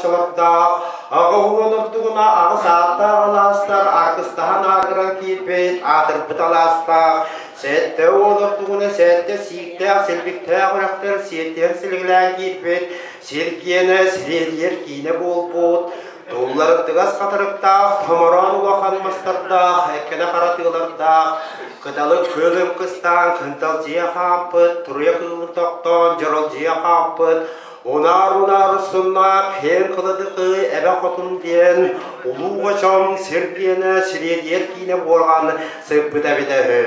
хочолордоох, 80 ордугуна аҕыс ааттаах алаастар аргыстаһан ааргыран киирбит аатырбыт алаастаах, 70 ордугуна сэттэ сииктээх силбиктээх үрэхтэр сиэттиһэн силигилээн киирбит сир киэнэ сириэдийэр киинэ буолбут, тулларыттыгас хатырыктаах, томороон улахан мастардаах, эккэнэ хара тыалардаах, кыталык кыылым кыстаан кынталдьыйа хаампыт, туруйа кыылын тохтоон дьоролдьуйа хаампыт, унаар-унаар суннаах киэҥ кыладыкы эбэ хотун диэн улуу хочом сир киэнэ сириэдийэр киинэ буолан сыппыта эбитэ үһү.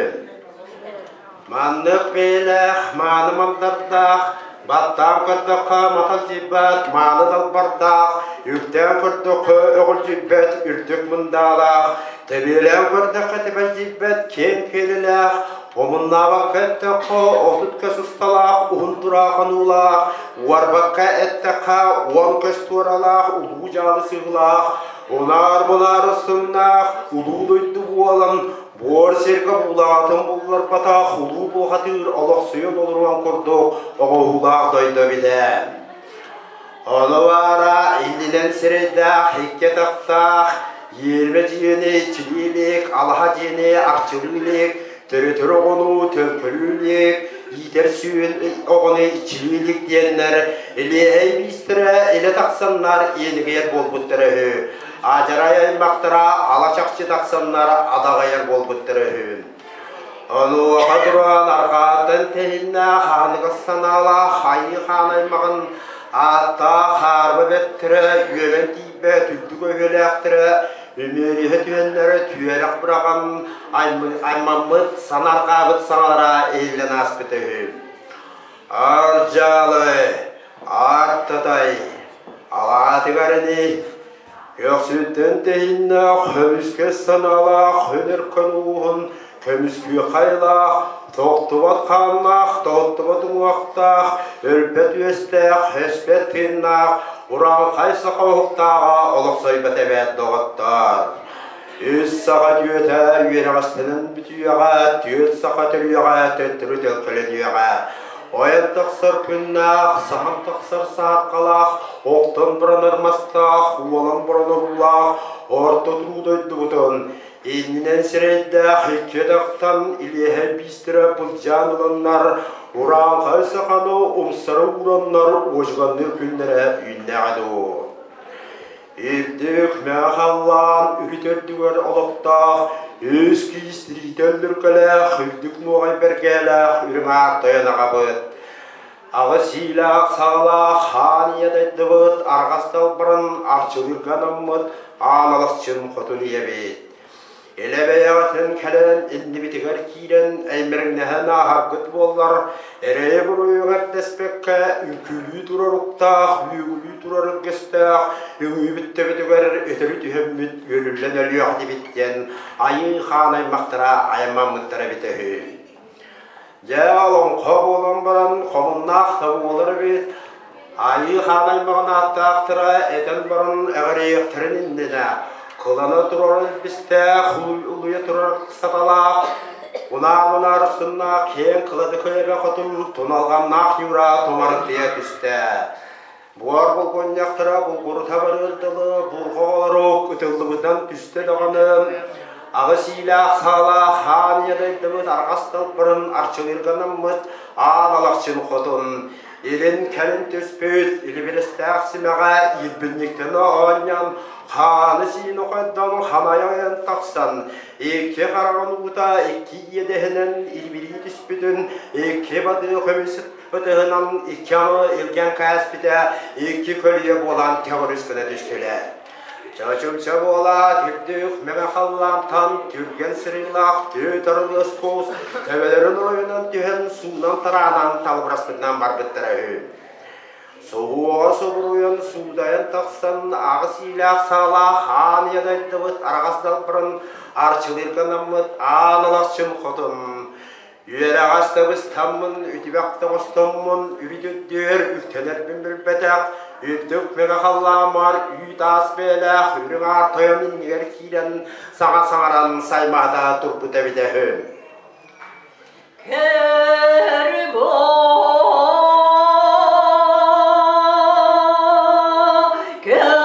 Маннык бэйэлээх, мааны мандардаах, баттаан көрдөххө маталдьыйбат мааны далбардаах, үктээн көрдөххө өҕүлдьүйбэт үрдүк мындаалаах, тэбиэлээн көрдөххө тэбэлдьийбэт киэҥ киэлилээх, омуннаабакка эттэххэ 30 көс усталаах уһун тураах хонуулаах, уорбакка эттэххэ 10 көс туоралаах улуу дьаалы сыылаах, унаар-мунаар сыннаах улуу дойду буолан Буор сиргэ буулаҕатын булларбатах улуу буохатыыр олохсуйан олоруон курдук оҥоһуулаах дойду эбитэ. Ону баара иннинэн сирэйдээх, икки атахтаах, иэрмэ дьиэни иччилии илик, алаһа дьиэни арчылыы илик, төрөтөр оҕону төлкөлүү илик, иитэр сүүн оҕону иччилии илик диэннэр илиэһэй биистэрэ илэ тахсаннар иэнигийэр буолбуттара үһү. Адьарай аймахтара ала чахчы тахсаннар адаҕайар буолбуттара үһү. Онуоха туран арҕааттан тэһиннээх аныгыс санаалаах айыы хаан аймаҕын ааттаах хаарба бэттэрэ үөмэн тиийбэт үрдүк өһүөлээхтэрэ үмүөрүһэ түһэннэрэ түөрэх быраҕан аймаммыт санаарҕаабыт саҥалара иһиллэн ааспыта үһү. Ардьаалы, Аартатай, алаатыгар ини, көхсүттэн тэһиннээх, көмүскэс санаалаах өнөркөн ууһун көмүскүү хайылаах, тохтубат хааннаах, тоһуттубат уҥуохтаах, өлбөт үөстээх, өспөт тыыннаах, урааҥхай саха уһуктааҕа олохсойбот эбээт доҕоттоор. Үс саха түөтэ үөрэҕэстэнэн бүтүөҕэ, түөрт саха төрүөҕэ төттөрү төлкөлөнүөҕэ. Ойон тахсар күннээх, саһан тахсар сааркалаах, охтон буранар мастаах, уолан буранар уулаах орто туруу дойдубутун иннинэн сирэйдээх икки атахтан илиэһэй биистэрэ былдьаан ыланнар, урааҥхай саханы умсары уураннар уодьуганныыр күннэрэ үүннэҕэ дуу. Үрдүк мэҥэ халлаан үһүт үрдүгэр олохтоох, үс киис тириитэ өллүркэлээх, үрдүк нуоҕай бэргэһэлээх үрүҥ аар тойон аҕабыт. Аҕыс иилээх саҕалаах хаан ийэ дайдыбыт, арҕас далбарын арчылыырга анаммыт аан алахчын хотун ийэбит. Илэ бэйэҕитин кэлэн иннибитигэр киирэн эймэриҥнэһэн ааһаргыт буоллар, эрэйи-буруйу эҥэрдэспэккэ үҥкүүлүү турар уктаах, үөгүлүү турар өргөстөөх үҥүүбүт төбөтүгэр өтөрү түһэммит үөлүллэн өлүөх дибит диэн айыы хаан аймахтара аймаммыттара эбитэ үһү. Дьэ, олоҥхо буолан баран хомуннаах да буолар эбит. Айыы хаан аймаҕын ааттаахтара этэн баран эҕирэйиэхтэрин иннинэ кылана турар илбистээх, улуйа турар саталаах, унаар-унаар сыннаах киэҥ кыладыкы эбэ хотун туналҕаннаах ньуура тумарытыйа түстэ. Буор булгунньахтара булгурута барыар дылы бурҕа оҕолору ытыллыбытынан түстэ даҕаны, аҕыс иилээх саалаах хаан ядайдыбыт арҕас далбарын арчылыырганаммыт аан алахчын хотун илин-кэлин түспүт илибирэстээх симэҕэ иирбинньиктэн оонньоон хааны-сиини хойдон хамайан тахсан икки хараҕын уута икки иэдэһинэн илбирии түспүтүн икки бадыы көмүс ытыһынан икки аны илгэн кээспитэ икки көлүйэ буолан төҕүрүс гына түстүлэр. Чочумча буолаат үрдүк мэҥэ халлаантан түргэн сырыылаах түөт арылыас куус төбөлөрүн оройунан түһэн суунан-тараанан талбыраспытынан барбыттара үһү. Суһуоҕа субуруйан суудайан тахсан аҕыс иилээх саалаах аан ядайдыбыт араҕас далбарын арчылыырганаммыт аан алахчын хотун Үөрэҕэс да быстаммын, үтүбэх да оҥостоммун, үрүт-үрдүөр үктэнэрбин билбэтэх, үрдүк мэҥэ халлааммар үүт-аас бэйэлээх үрүҥ аар тойон иннигэр киирэн саҥа саҥаран саймаата турбут эбитэ үһү. Көр бу, көр.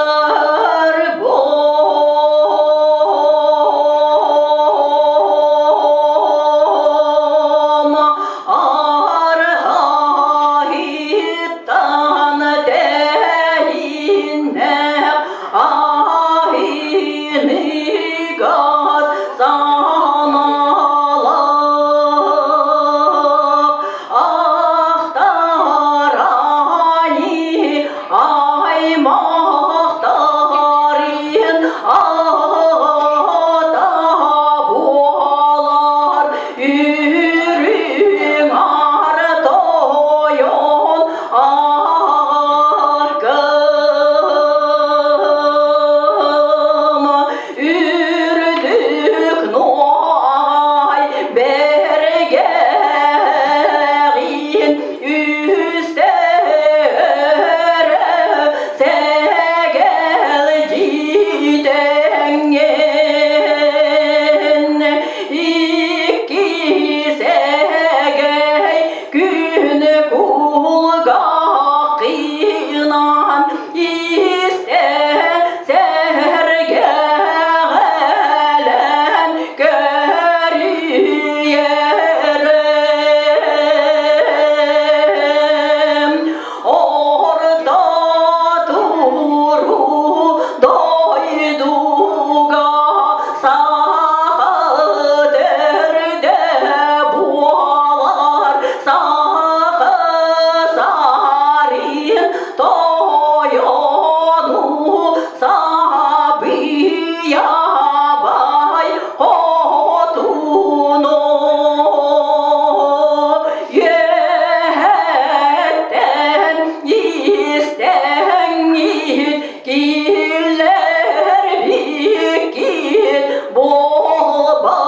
Киллэрбиккит буолбат.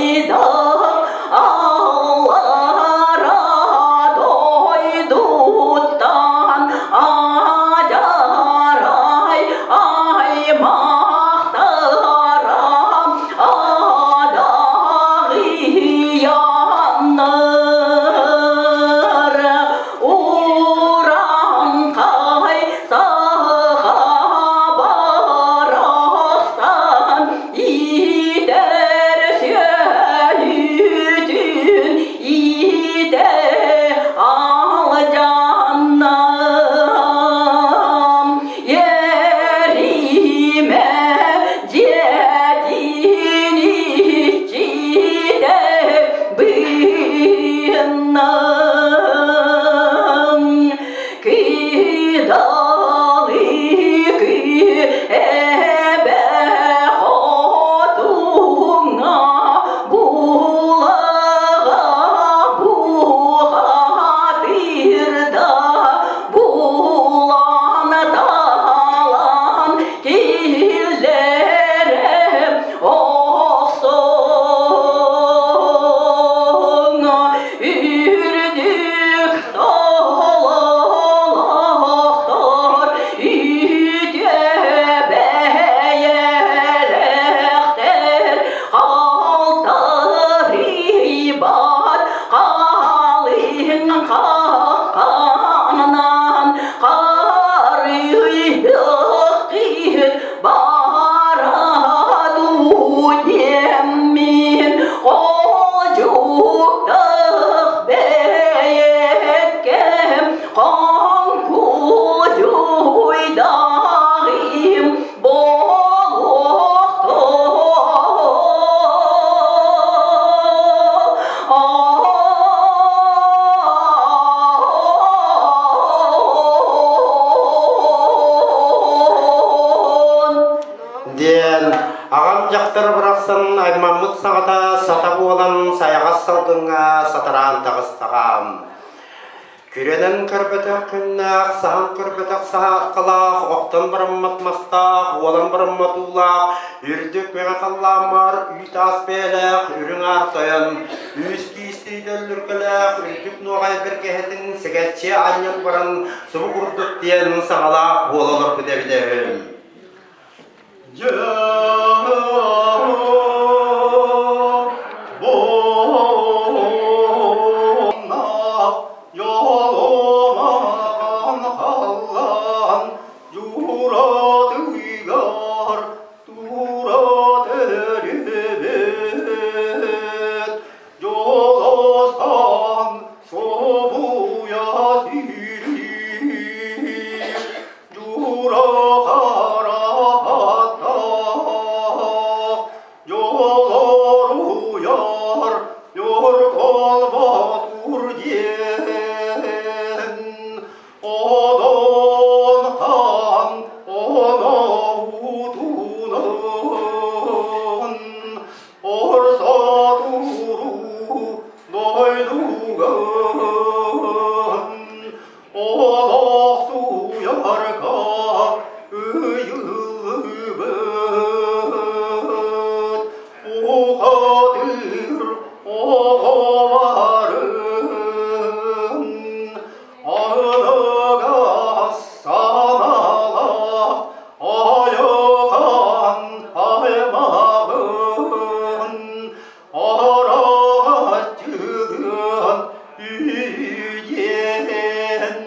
Алдьархайдаах аллара дойдуттан адьарай аймахтара адаҕыйаннар урааҥхай саха барахсан иитэр сүөһүтүн иитэ алдьанна Ериме дьиэтин иччитэ быыннам Кидалыгы эбэ хотуҥҥа булаҕа бухатыырда булан талан киллэрэ охсон үрдүк сололоохтор үтүө бэйэлээхтэр халтарыйбат халыҥ хахханан харыйыаххыт бара дуу диэммин Хоодьуктах бэйэккэм хоҥкулдьуйдаҕым буолуохтун. Диэн аҕам дьахтар барахсан аймаммыт саҕата сата буолан сайаҕас салгыҥҥа сатараан таҕыстаҕам. Күрэнэн көрбөтөх күннээх, саһан көрбөтөх саһааххалаах, охтон бараммат мастаах, уолан бараммат уулаах, үрдүк мэҥэ халлааммар үүт-аас бэйэлээх, үрүҥ аар тойон, үүс киистии төллүркэлээх, үрдүк нуоҕай бэргэһэтин сэгэччи анньан баран субу курдук диэн саҥалаах буола олорбут эбитэ үһү. Дьэ, Йоломан юратыгар тура төрүбүт Жолосан собуя сири Жура-харата Жолоруяр Юрколбот урден Одон хан оноутунун Орсатуру дойдуган Олохсуярга ыйыллыбыт Ухатыр оҕолорун Аныгас санаалаах айылҕан аймаҕын Араҕаччылыан үйэн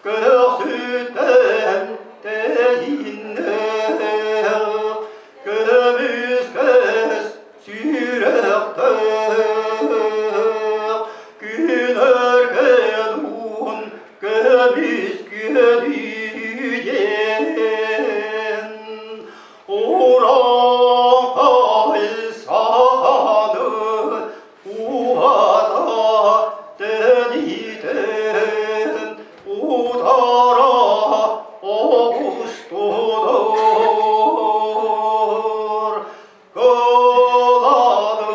Көхсүттэн тэһииннээх көмүскэс сүрэхтээх күн өркөн уун көмүс күөнүйэн урааҥхай саханы уһата тэнитэн утара оҕустунар кыланык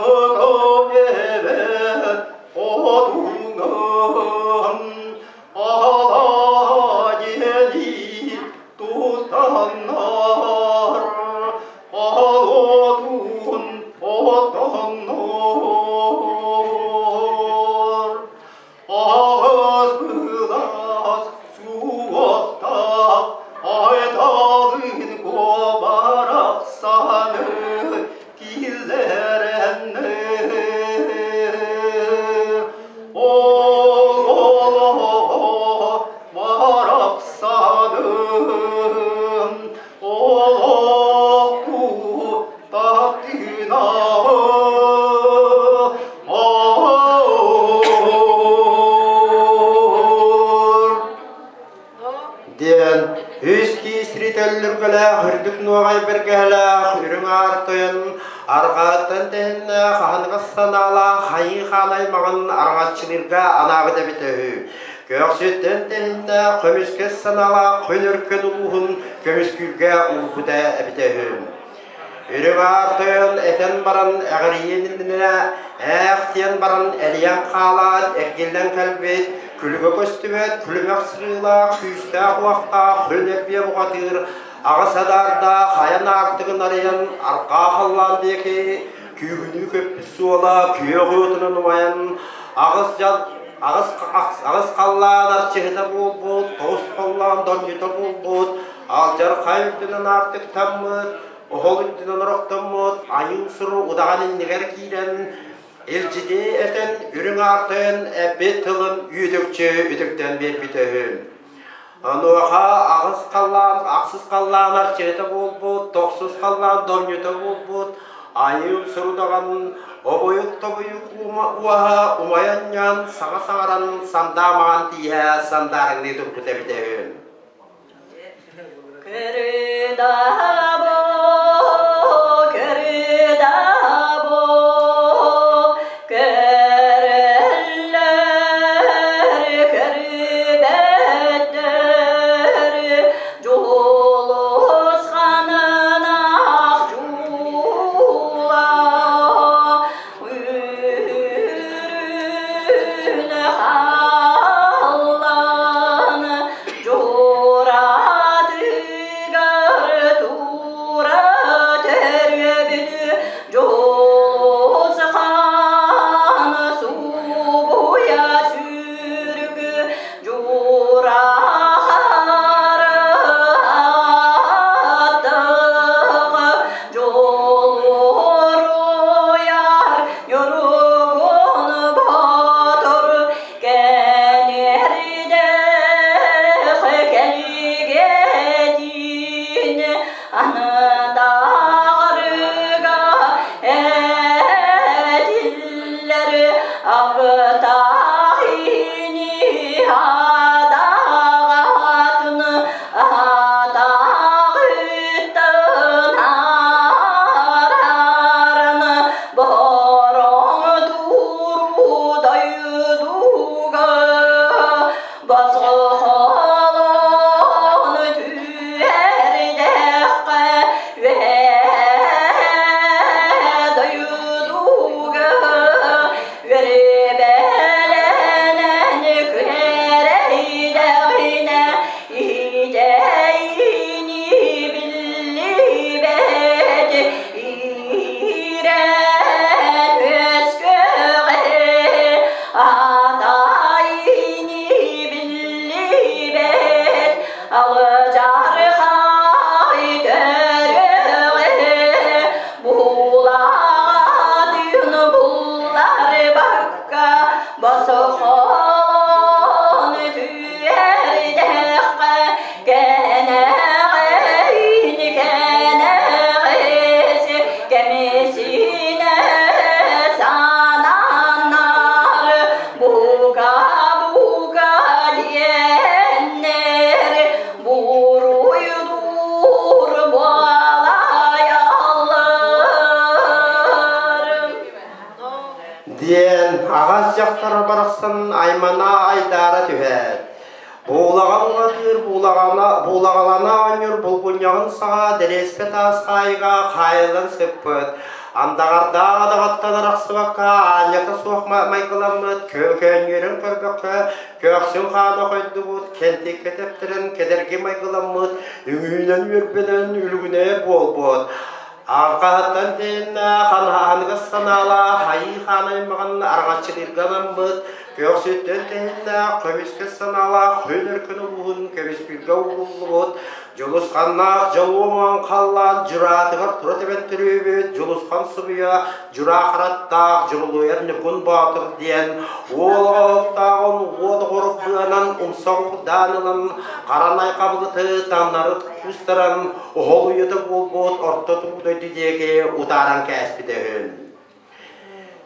эбэ хотуна. Алуҥан алаадьыли тутаннар Алуотун отоннор Аҕыс былаас суохтаах айталын куобарахсаны киллэрэннэр Ол олоҕо барахсаным олохку таптынаҕы Диэн үс киис рителлэргэлээх үрдүк нуоҕай бэргэһэлээх үрүҥ аар тойон арҕааттан тэһиннээх аһыныгас санаалаах хайыы хаан аймаҕын араҥаччылыырга анаабыт эбитэ үһү. Көхсүттэн тэһиннээх көмүскэс санаалаах күн өркөн улууһун көмүскүүргэ уурбута эбитэ үһү. Үрүҥ аар тойон этэн баран эҕирийиэн иннинэ ээх диэн баран элийэн хаалаат эргиллэн кэлбит, күлүгэ көстүбэт, күлүмэх сырыылаах, күүстээх-уохтаах күн эрбиэ бухатыыр аҕыс адаардаах айан аартыгын арыйан арҕаа халлаан диэки күүгүнүү көппүт суола күөх уотунан умайан аҕыс дьал аҕыс аҕыс халлаан арчыһыта буолбут, тоҕус халлаан донньута буолбут, Алдьархай үрдүнэн аартыктаммыт, оһол үрдүнэн орохтоммут айыы суру удаҕан иннигэр киирэн, илдьити этэн үрүҥ аартыын эппит тылын үөтүкчү үтүктэн биэрбитэ үһү. Онуоха аҕыс халлаан, ахсыс халлаан арчыһыта буолбут, тохсус халлаан донньута буолбут, айыы сурудаҕан обуйук-тобуйук уоһа умайан-ньан саҥа саҥаран сандаамаҕан тииһэ сандаарыҥныы турбут эбитэ үһү. Көрү-даабо, көрү-даабо, көрөллөр, көрүбэттэр, Дьулусханын ах дьуула, Үрүн халлаан Дьуратыгар тура төрүөбүт Дьулусхан субуйа сүрүк Дьурахар аттык Дьулуруйар Ньургун Боотур кэнэрдэх кэлигэтин анытаарыга этиллэр агытаах ини адаҕатын атаҕыттан арааран бороҥ тууру дойдуга босхолон түһэрдэххэ үөһээ дойдуга үөрбэлэнэн күрэйдэҕинэ итэйини биллибэт иирэн үөскүөҕэ атайыни биллибэт алдьархай төрүөҕэ булаатын булларбакка босхолон түһэрдэххэ кэнэҕэйин кэнэҕэс кэмисинэ сананар бука-бука диэннэр буруйдуур буолайаллар. Диэн аҕас дьахтар барахсан аймана айдаара түһээт. Буулаҕа уҥатыыр, буулаҕалана оонньуур булгунньаҕын саҕа дэриэспэ таас хаайыга хаайыллан сыппыт, андаҕардаах адаҕаттан арахсыбакка аанньата суох майгыламмыт, көөнньүөрэн көрбөккө көхсүн хаана хойдубут, кэнтиккэ тэптэрэн кэдэрги майгыламмыт, үҥүүнэн үөрбэнэн үлүгүнэйэр буолбут. Арҕаһыттан тэйэннээх, аныгыс санаалаах Айыы Хаан аймаҕын араҥаччылыырга анаммыт, көхсүттэн тэһиннээх, көмүскэс санаалаах Күн Өркөн улууһун көмүскүүргэ ууруллубут, Дьулусханнаах дьолуомаҥ халлаан дьураатыгар тура тэбэн төрүүбүт Дьулусхан субуйа Дьураа хараттаах Дьулуруйар Ньургун Боотур диэн уол оҕоһуктааҕын уот оҕурук быанан умса оҕурдаан ылан харанай хабылыты таҥнары куустаран оһол уйата буолбут орто туруу дойду диэки утааран кээспитэ үһү.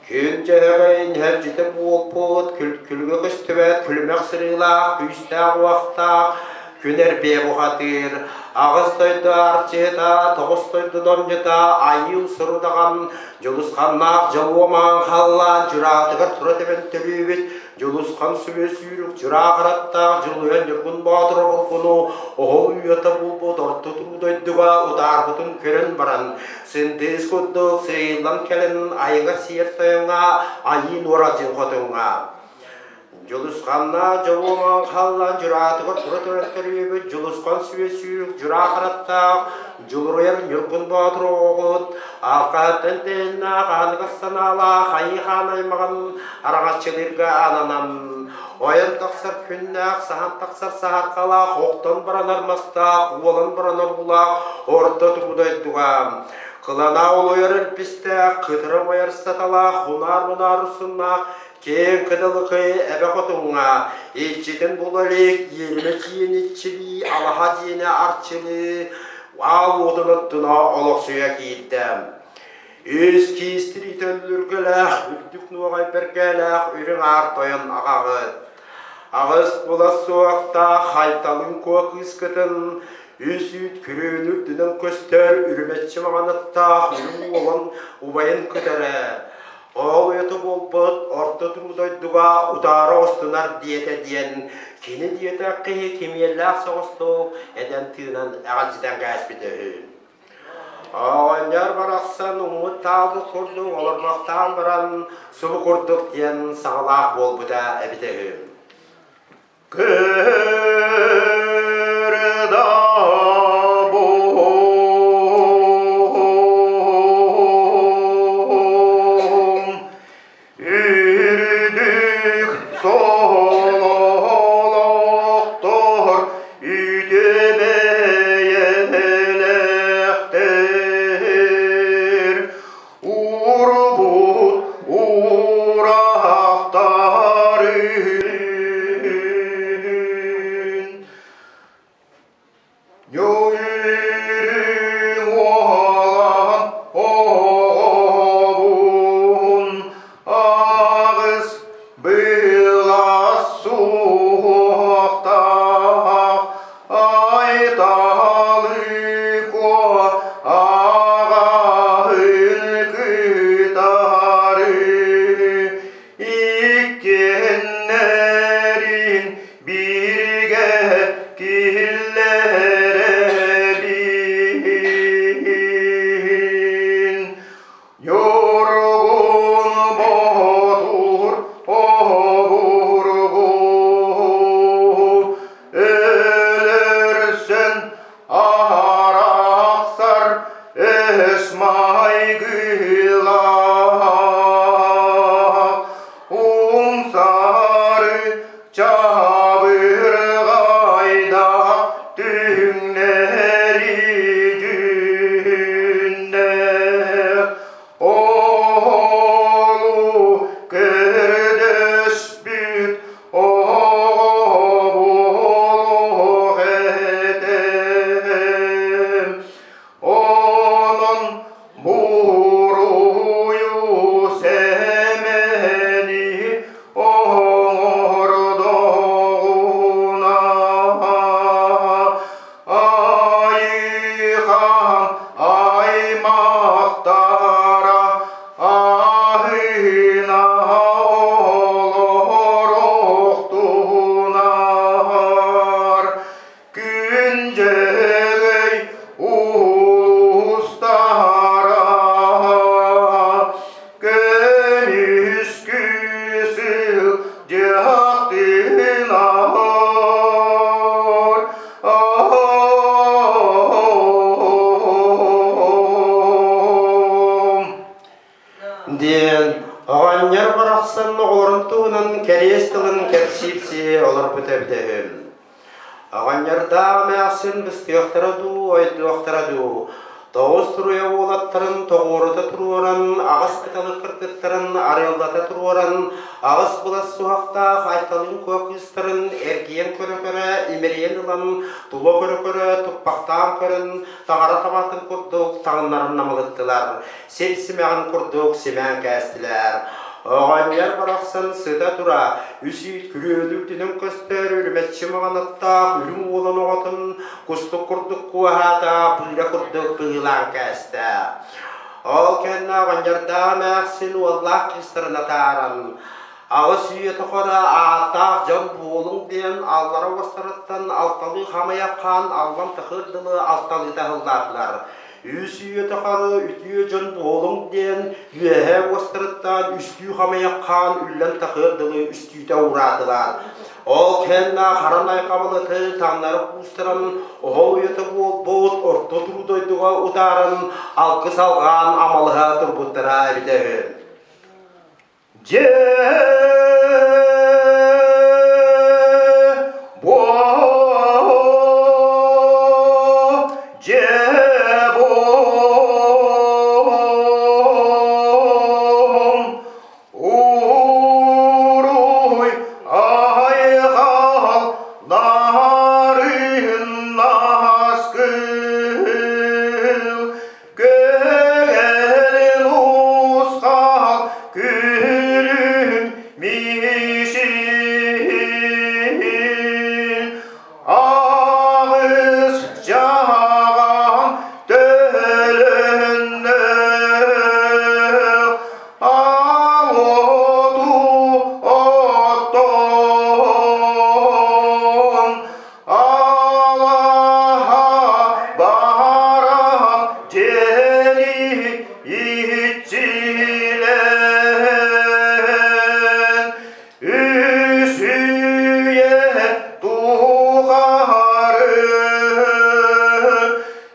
Күн дьөһөгөй нүһэрдьитэ буолбут, күлүгэ көстүбэт күлүмэх сырыылаах, күүстээх-уохтаах күн эрбиэ бухатыыр, аҕыс дойду арчыта, тоҕус дойду донньута, айыы сурудаҕан, дьулусханнаах дьолуомаан халлаан дьураатыгар тура тэбэн төрүүбүт Дьулусхан сүбэ сүүрүк дьураах араттаах Дьулуйан Ньургун Боотур обургуну оһол уйата буолбут орто туруу дойдуга утаарбытын көрөн баран, сындыыс курдук сыыйыллан кэлэн айыҥа сиэр тойоҥҥо айыы нуора дьин хотуҥҥа Дьулусханнаах дьолуомаҥ халлаан дьураатыгар тура туран төрүөбүт Дьулусхан сүбэ сүүрүк дьураах араттаах Дьулуруйар Ньургун Боотур оҕоҕут алҕаһыттан тэһиннээх аныгас санаалаах Айыы Хаан аймаҕын араҥаччылыырга ананан ойон тахсар күннээх, саһан тахсар саһархалаах, охтон баранар мастаах, уолан баранар уулаах орто туруу дойдуга кылана олуйар элбистээх, кытара умайар саталаах, унаар-мунаар усуннаах киэҥ кыдалыкы эбэ хотуҥҥа иччитин була илик иэримэ дьиэни иччилии, алаһа дьиэни арчылыы, аал уотун оттуна олохсуйа киирдэ. Үс киис тириитэ өллүргэлээх, үрдүк нуоҕай бэргэлээх үрүҥ аар тойон аҕаҕыт. Аҕыс булас суохтаах хайталын куо кыыскытын үс үүт күрүөнү үрдүнэн көстөр үрүмэччи маҥанаттаах үрүҥ уолан убайын кытары Ол уйата буолбут орто туруу дойдуга утаара оҕустунар диэтэ диэн кини диэтэх киһи кимиэллээх соҕустук этэн тыынан эҕэлдьитэн кээспитэ үһү. Оҕонньор барахсан уҥмут таалбыт курдук олорбохтоон баран субу курдук диэн саҥалаах буолбута эбитэ үһү. Көрдабум үрдүк сололохтор үтүө бэйэлэхтэр Уурбут уураахтарын Ньүрүҥ уолан оҕобун аҕыс былас суохтаах Айталыко аҕаһын кытары иккиэннэрин бииргэ киллэрэбин. Ньургун Боотур обургу өлөрсөн арахсар өс майгылаах умсары чабырҕайдаах түҥнэри дьүннээх оҕолу көрдөспүт оҕо этем онон буруйу сэмэни оҥордоҕум. кэриэс тылын кэпсии-ипсии олорбут эбитэ үһү. Оҕонньордоох эмээхсин быстыахтара дуу, ойдуохтара дуу, тоҕус туруйа уолаттарын тоҕуорута туруоран, аҕыс кыталык кыргыттарын арыаллата туруоран, аҕыс былас суһахтаах Айталыын Куо кыыстарын эргийэн көрө-көрө, имэрийэн ылан, тула көрө-көрө, туппахтаан көрөн, таҥара табатын курдук таҥнарын намылыттылар, сир симэҕин курдук симээн кээстилэр. Оҕонньор барахсан сыта-тура, үс үүт күрүөлүү түнэн көстөр үрүмэччи маҕанаттаах үрүҥ уолан оҕотун кустук курдук куоһаата, быыра курдук быылаан кээстэ. Ол кэннэ оҕонньордоох эмээхсин уоллаах кыыстарын атааран, аҕыс үйэ тухары ааттаах дьон буолуҥ диэн аллара уостарыттан алталыы хамыйах хаан аллан тахыр дылы алталыы таһыллаатылар. Үс үйэ тухары үтүө дьон буолуҥ диэн үөһээ уостарыттан үстүү хамыйах хаан үллэн тахыар дылы үстүүтэ уураатылар. Ол кэннэ харан айхабылыты таҥнары куустаран оһол уйата буолбут орто туруу дойдуга утааран алгыс алҕаан амалыһа турбуттара эбитэ үһү. Дьэ бу дьэ бу уруй айхал нарыннас кыл Көһөрүн усхал күлүм мишин Аҕыс дьаҕам төлөннө Аҕоту оттон Алаһа баран дьэни иччилэн үс үйэ тухары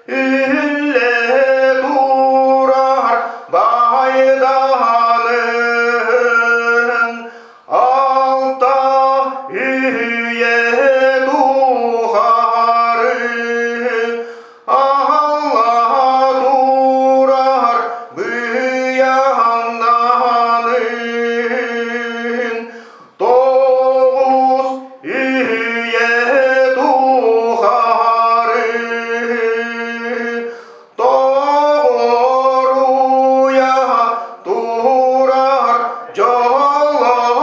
үллэ турар байдаанын алта үйэ тухары аһалла турар быйаҥнаанын тоҕус үйэ тухары Тоҕоруйа турар дьоллонуом.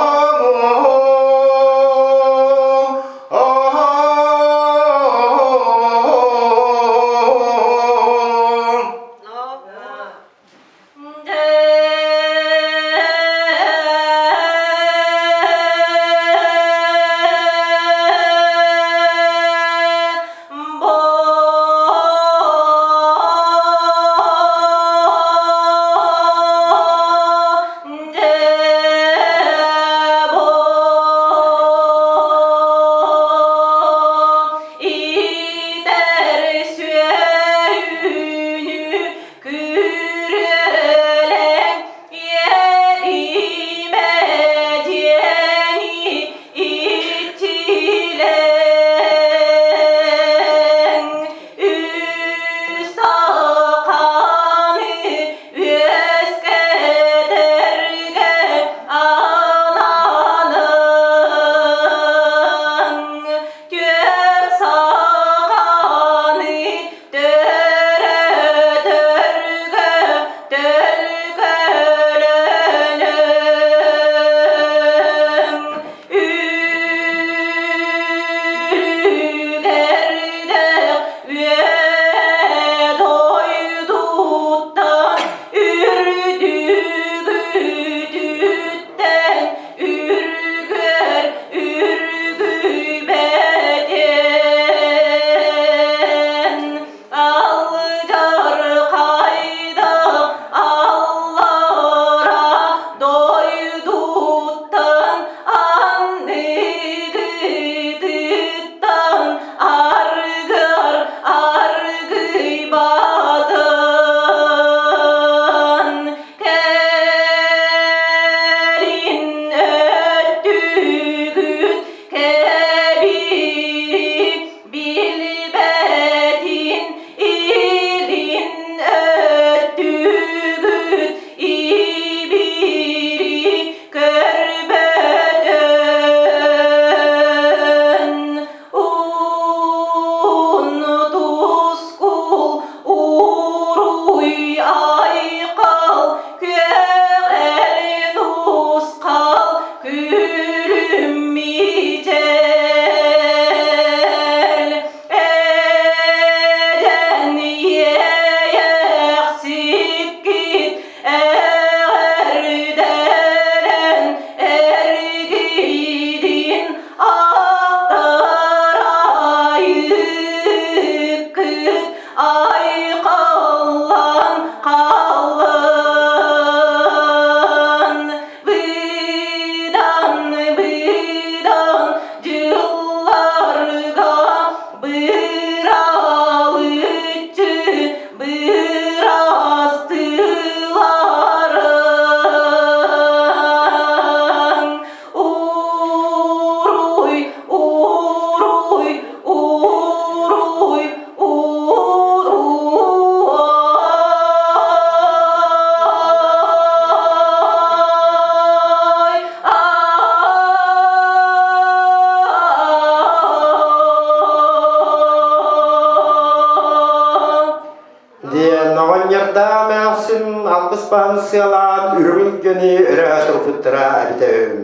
алгыс баһын сыалаан үрүҥ илгэни өрө турбуттара эбитэ үһү.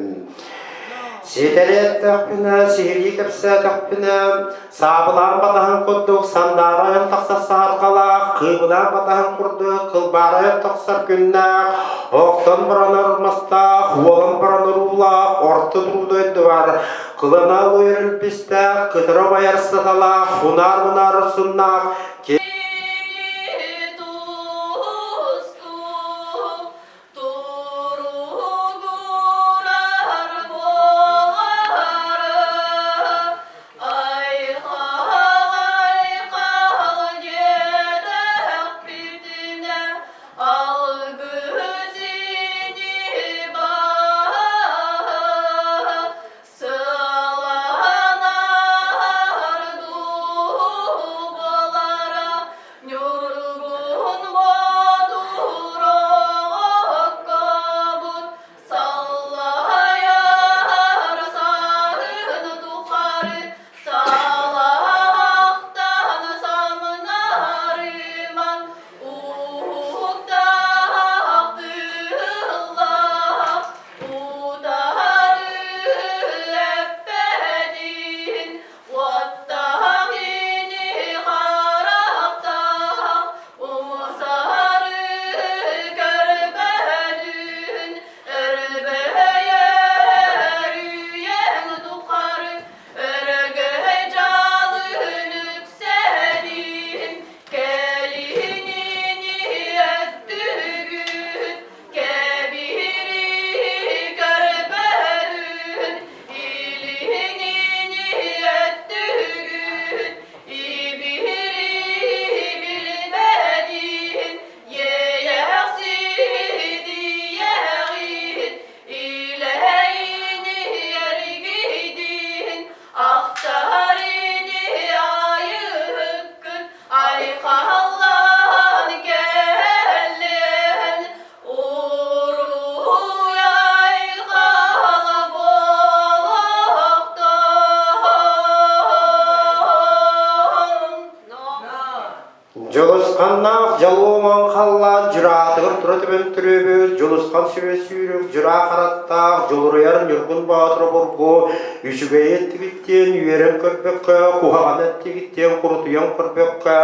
Ситэри эттэхпинэ, сиһилии кэпсээтэхпинэ, саабылаан батаһын курдук сандаарайан тахсар саһарҕалаах, кыыбылаан батаһын курдук кылбаарайан тахсар күннээх, охтон баранар мастаах, уолан баранар уулаах, орто туруу дойдубар кылана уйар илбистээх, кытара байар саталаах, унаар-унаар суннаах, Туругурар буолары айхал-айхал диэтэхпитинэ алгыс ини баһа сыланар дуу буолара Ньургун Боотур саллайар сарын тухары салахтан самнарыман уһуктаах тыллаах утары эппэтин Уоттаах ини харахтаах умсары көрбөтүн өрбөйөр үйэҥ тухары өрөгөй дьалын үксэтин кэлиһинини өттүгүт кэбиһири көрбөтүн Илиҥини өттүгүт ибири билбэтин иэйэхсидийэҕит илэйини эргидин ахтарини айыһыккын айхаллаан кэллэн Уруй айхал буолуохтун! Дьулусханнаах дьолуоман халлаан дьураатыгар тура түбэн төрөөбүт Дьулусхан сүбэ сүүрүк дьураа хараттаах Дьулуруйар Ньургун Боотур обургу үчүгэйи эттигиттиэн үөрэн көрбөккө, куһаҕаны эттигиттиэн курутуйан көрбөккө,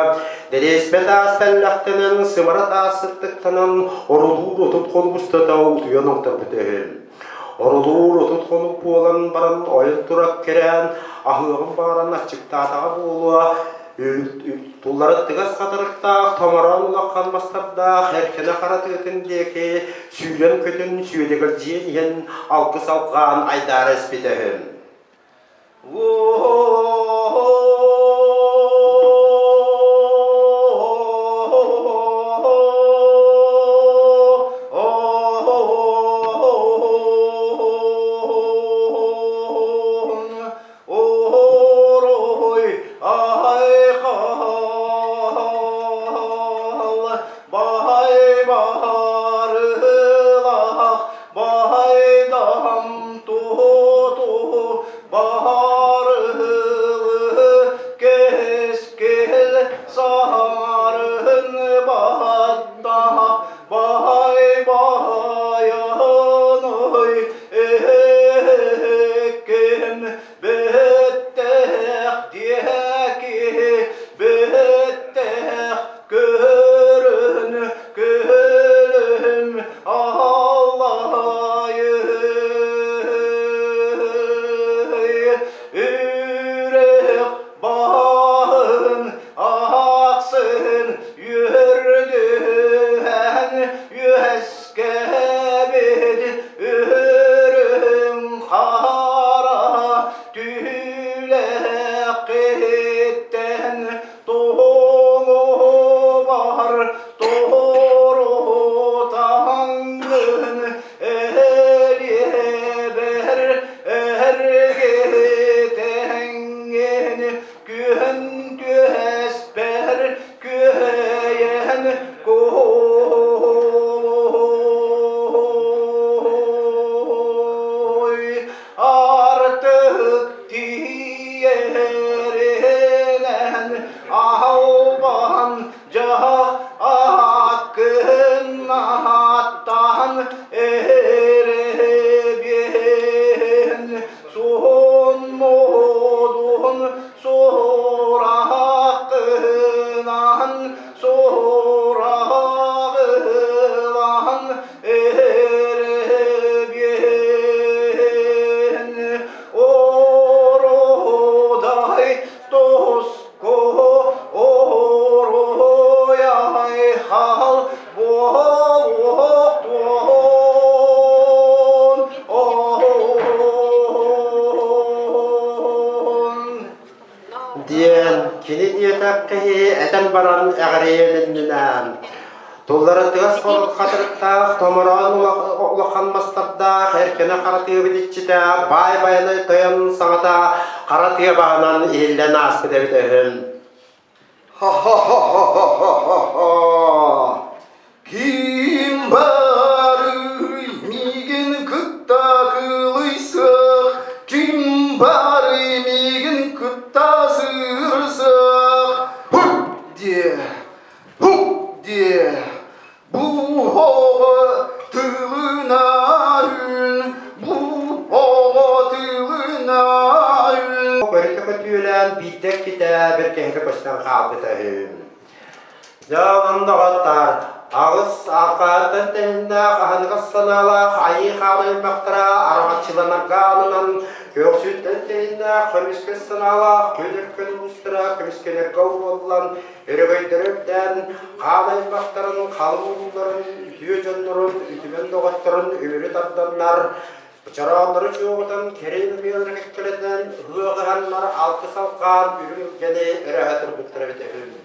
дэриэспэ таас тэллэхтэнэн, сымара таас сыттыктанан, орулуур 30 хонук устата утуйан оҥторбут үһү. Орулуур 30 хонук буолан баран ойон турар кэрээн, аһыаҕын баҕаран аччыктаатаҕа буолуо, Туллара тыгас хатырыктаах, томороон улахан мастардаах, эркинэ хара тыатын диэки сүүрэн-көтөн сүөдэгэлдьийэн иһэн алгыс алҕаан айдаара испитэ үһү. Ой, айхал, бай барылах, байдам туту барылах. Диэн кини диэтэх киһи этэн баран эҕирийэн иннинэ туллара тыас хатырыктаах томороон улахан мастардаах эркинэ хара тыабыт иччитэ баай байанай тойон саҥата хара тыа баһынан иһиллэн ааспыт эбит үһү. Ха-ха-ха-ха-ха-ха! Ким барый миигин кытта кылыйсыах, ким барый миигин кытта сырсыах? Хуп диэ, хуп диэ, бу оҕо тылына үн, бу оҕо тылына үн. Көрүтэ көтүөлээн биирдэ иккитэ бэркэһитэ көстөн хаалбыта үһү. Дьэ, онон доҕоттоор, аҕыс арҕаһыттан тэһиннээх аһыныгас санаалаах айыы хаан аймахтара араҥаччыланарга ананан, көхсүттэн тэһиннээх көмүскэс санаалаах күн өркөн уустара көмүскэнэргэ уоллан, өрөгөйдөрө үрдээн, хаан аймахтарын халыҥ урууларын, үтүө дьоннорун, үтүмэн доҕотторун үмүрү тарданнар, чорооннору чуоҕутан, кэрэ ымыылары кэккэлэтэн, ыһыах ыһаннар алгыс алҕаан үрүҥ илгэни өрөһө турбуттара эбитэ үһү.